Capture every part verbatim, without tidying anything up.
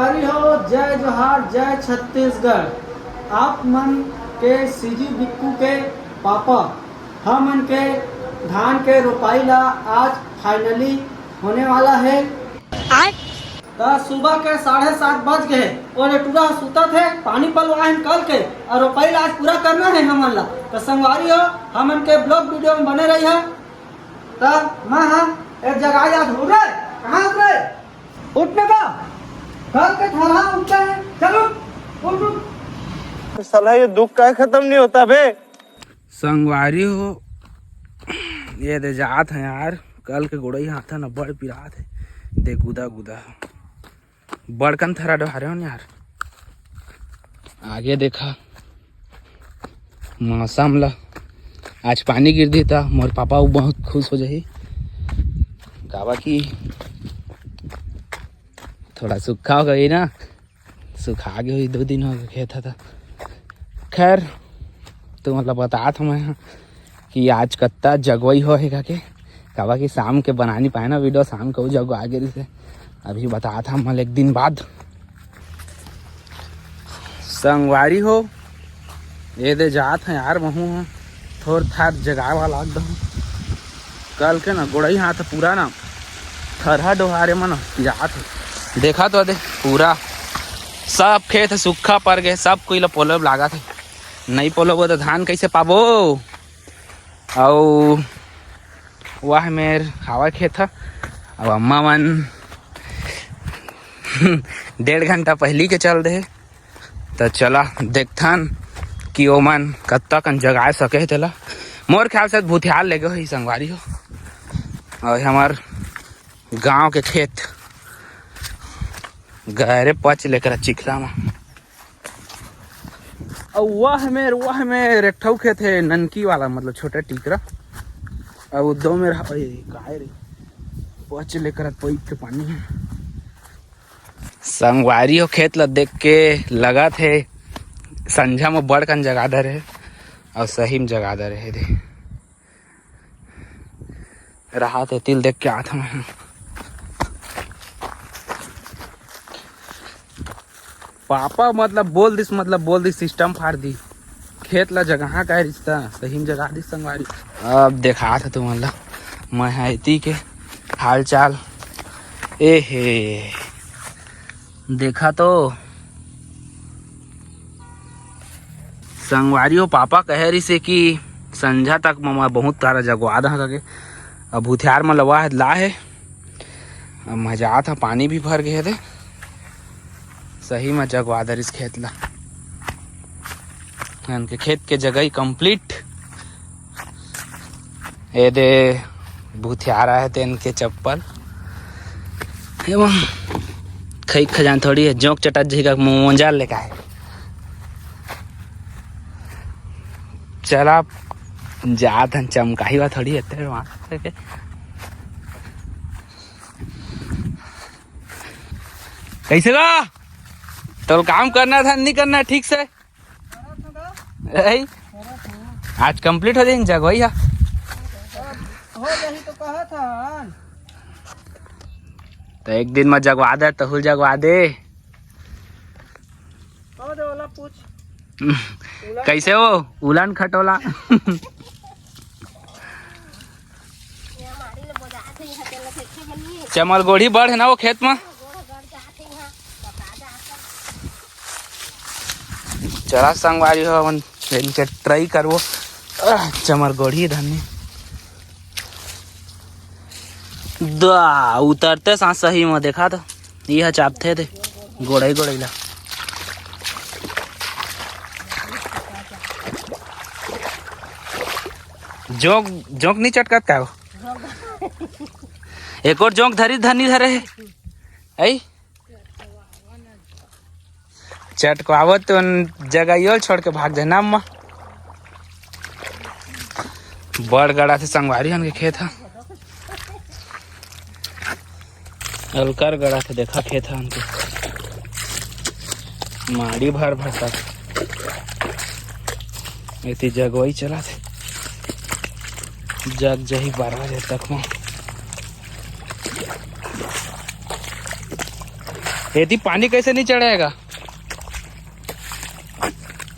हरि हो, जय जोहार, जय छत्तीसगढ़। आप मन के सीजी बिक्कू के पापा, हमन के धान के रोपाई ला आज फाइनली होने वाला है। त सुबह के साढ़े सात बज गए, वो टूरा सुतत है, पानी पलवाए हैं कल के, और रोपाई ला आज पूरा करना है हमन ला। तो संगवारी हो, हमन के ब्लॉग वीडियो में बने रही है। त मैं हम एक जगह आज उठ रहे, कहाँ उठ रहे? उठने का? कल के थरहा उठते हैं, चल उठ, उठ, उठ। साला ये दुख का खत्म नहीं होता बे। संगवारी हो, ये दे जात है यार, कल के गोड़ई हाथ है ना, बड़ पिरात है, दे गुदा गुदा, बड़कन थरा डोहारे हन यार। आगे देखा मौसम ला, आज पानी गिर दी त मोर पापा वो बहुत खुश हो जाही, काबर कि थोड़ा सूखा हो गई ना, सुखा गे होही, दो दिन हो गए खेत ह त। खैर, तुमन ला बतात हूँ मैं कि आज कत्ता जगवई हो हे का के, काबर कि शाम के बना नहीं पाए ना वीडियो, शाम के वो जगवा गे रहिसे। अभी बतात हूँ मैं एक दिन बाद। संगवारी हो, ये दे जात है यार, महू ह थोर थार जगाए वाला एकदम। कल के ना गोड़ई हाथ पूरा ना थरहा डोहारे मन पिरात है। देखा तो दे पूरा सब खेत सूखा पड़ गए, सब कोई ला पोलब लागत है। नहीं पोलब तो धान कैसे पाबो? अउ वह मेर हवा खेत ह। अब अम्मा मन डेढ़ घंटा पहली के चल दे, त चला देखथन कि ओमन कत्ता कन जगाए सके हे तेला। मोर ख्याल से भूथियार लेगे होही संगवारी हो। और हमार गांव के खेत गहरे पच लेकर चिखला में। अउ वह मेर, वह मेर एक ठउ खेत हे ननकी वाला, मतलब छोटा टीकरा। अउ दो मेर ह-, ए, काय रे? पच लेकर पैप के पानी हे। संगवारी हो, खेत ला देख के लगत हे संझा में बड़ कन जगा धरे, अउ सही में जगा धरे हे दे। रहा ते तिल देख के आत हूँ। पापा मतलब बोल दिस, मतलब बोल दिस, सिस्टम फाड़ दी। खेत ला जगह का रिश्ता सही में जगा दिस संगवारी। अब देखा था तुमन ला मैं हा इती के हाल चाल। ए हे, देखा तो संगवारी हो, पापा कहे रिसे कि संझा तक ममा बहुत तारा जगवा दहा करके। अब भूथियार में लवा है, ला है। अब मैं जात हा, पानी भी भर गए थे, सही में जगवा दरिस खेत ला। इनके खेत के जगह ही कंप्लीट। ए दे भूथियार आए तेन के चप्पल। एवं खई खजान थोड़ी है, जोंक चटत जही का मोंजा लेका है। चला जात हन, चमकाही बा थोड़ी है तेरे वहाँ के। कैसे बा? तो काम करना था, नहीं करना ठीक से? ए, आज कंप्लीट हो जाएंगे जगवई हा। हो जाही तो कहा था। तो एक दिन में जगवा दे, तहुल जगवा दे। कह दे वाला पूछ। कैसे हो उलन खटोला? चमलगोढ़ी बड़ है ना वो खेत में। चला संगवारी हो, अपन इनके ट्राई करबो। आह, चमलगोढ़ी धन्नी दा उतरते साथ सही में देखा तो यह चापथे दे गोड़ई गोड़ई ला। जोंक, जोंक नहीं चटकत का हो? एक और जोंक धरी धनी धरे है। ऐ? चटकवावत तो जगह यो छोड़ के भाग जाए ना अम्मा। बड़ गड़ा थे संगवारी हन के खेत हा। अलकर गड़ा थे, देखा खेत हा हन के। माड़ी भर भर तक। एती जगवई चला थे। जग जही बारह बजे तक में। एती पानी कैसे नहीं चढ़ेगा?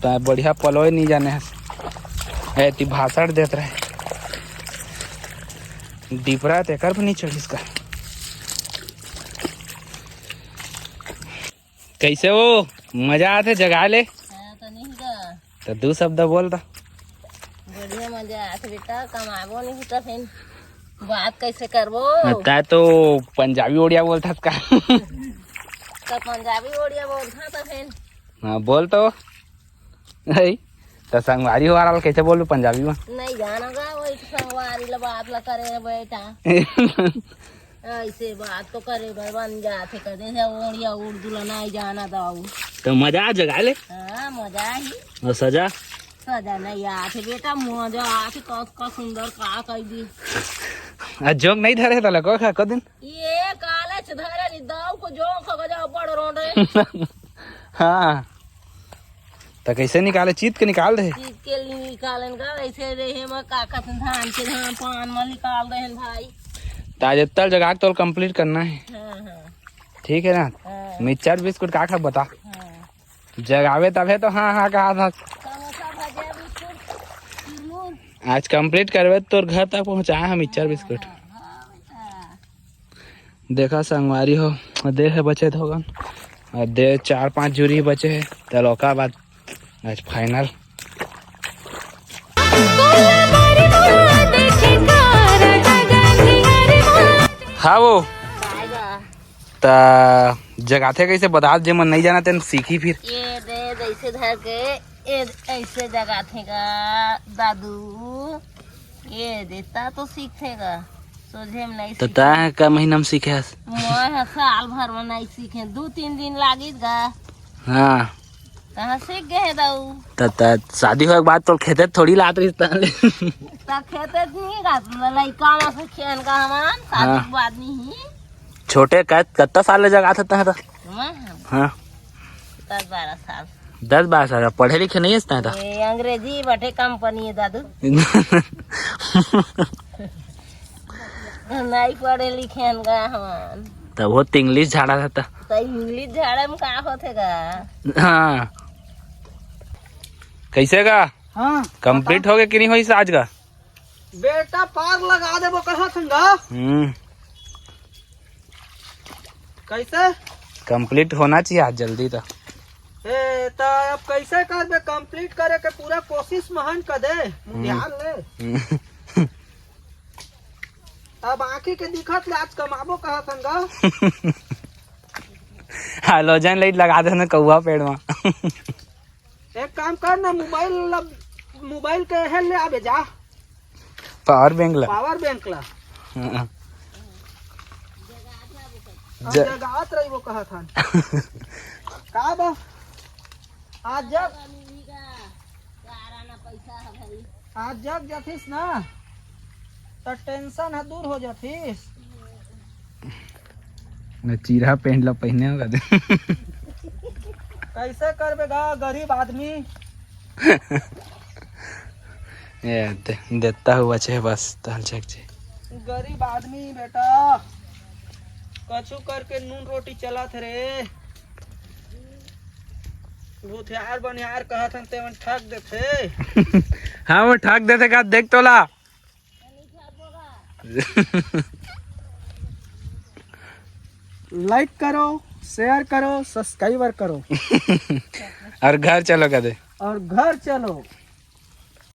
ता बढ़िया पलोय नहीं जाने हस। एती भाषण देत रहे। डिपरा तेकर भी नहीं चढ़िस का। कैसे हो? मजा आथे जगा ले? हाँ, तो नहीं गा। तो दू शब्द बोल दा। बढ़िया मजा आथे बेटा, कमाबो नहीं तो फिर बात कैसे करबो? तै तो पंजाबी ओड़िया बोलथस का? तो पंजाबी ओड़िया बोलथा तो फिर। हाँ, बोल तो। है, तो संगवारी हो रहा कैसे बोलू पंजाबी में? नहीं जाना गा, वही तो संगवारी ला बात ला करे बेटा। ऐसे बात तो करे बर बन जाथे, कदे से ओड़िया उर्दू ला नहीं जाना दाऊ। तो मजा आ जगा ले। हाँ, मजा ही। और सजा? सजा नहीं आथे बेटा, मजा आथे, कस का सुंदर का कह दी। आ जोंक नहीं धरे था लको खा को दिन? ये काले से धरे नी दाऊ को जोंक खा गजा बड़ रोंडे। हाँ। त कैसे निकाले? चीत के निकाल दे। चीत के निकालन का, ऐसे रहे म का कथन धान के धान पान म निकाल दे हन भाई। त आज इतना जगा के तोल कंप्लीट करना है। हाँ, हाँ। ठीक है ना? हाँ। मिक्सचर बिस्कुट का खा बता। हाँ। जगावे तभे तो हाँ, हाँ कहा था। समोसा, भजिया, बिस्कुट, चुरमुर। आज कंप्लीट करबे तोर घर तक पहुँचाए हम मिक्सचर बिस्कुट। हाँ, हाँ, बेटा। देखा संगवारी हो, दे हे बचे थोकन, और दे चार पांच जुरी बचे हे, चल ओकर बाद आज फाइनल। हाँ वो, त जगाथे कैसे बता, जे मन नहीं जाना तेन सीखी फिर। ये दे, ऐसे धर के, ये ऐसे जगाथे का दादू। ये देता तो सीखेगा, सोझे में नहीं तो सीखे। तैं का महीना में सीखे हस? मैं ह साल भर में नहीं सीखे, दू तीन दिन लागिस गा। हाँ। तहाँ सीख गए है दाऊ। त, त शादी होए के बाद तो खेते थोड़ी लात रहिस तहाँ ले। त खेते नहीं गा, लइका में से खेन का हमान, शादी हाँ। के बाद नहीं। छोटे कत-, कत्ता साल ले जगाथस तहाँ त? मैं? हाँ। दस बारह साल। दस बारह साल, पढ़े लिखे नहीं हस तहाँ त? ए, अंग्रेजी बटे कंपनी है दादू। नहीं पढ़े लिखे हन गा हमन। तब वो तो इंग्लिश झाड़ा था त। तो इंग्लिश झाड़े में का होथे गा? हाँ। कैसे गा? हाँ। कंप्लीट हो गए कि नहीं होइस आज का? बेटा पार लगा देबो कहा संगा। हम्म। कैसे? कंप्लीट होना चाहिए आज जल्दी तो। ए, त अब कैसे करबे? कंप्लीट करे के पूरा कोशिश महन कर दे, मुंडियार ले। हम्म। अब आँखी के दिखत ले आज कमाबो कहा संगा। हाइलोजन लाइट लगा देना कौआ पेड़ में। एक काम कर ना, मोबाइल ला, मोबाइल के हे ले आबे जा। पावर बैंक ला। पावर बैंक ला। हाँ। हम ज- जगात रही वो कहा था। का बा? आज जग, आज जग जाथिस ना, त टेंशन ह दूर हो जाथिस। न चीरा पेंट ला पहिने होगा दे। कैसे करबे गा गरीब आदमी? ये दे, देता हुआ छे बस, तहल छेक छे। गरीब आदमी बेटा, कछु करके नून रोटी चलत रे। भूथियार बनियार कहत हन, तेमन ठग देथे। हाँ, वो ठग देथे का, देख तोला। लाइक करो, शेयर करो, सब्सक्राइबर करो। और घर चलो कदे। और घर चलो।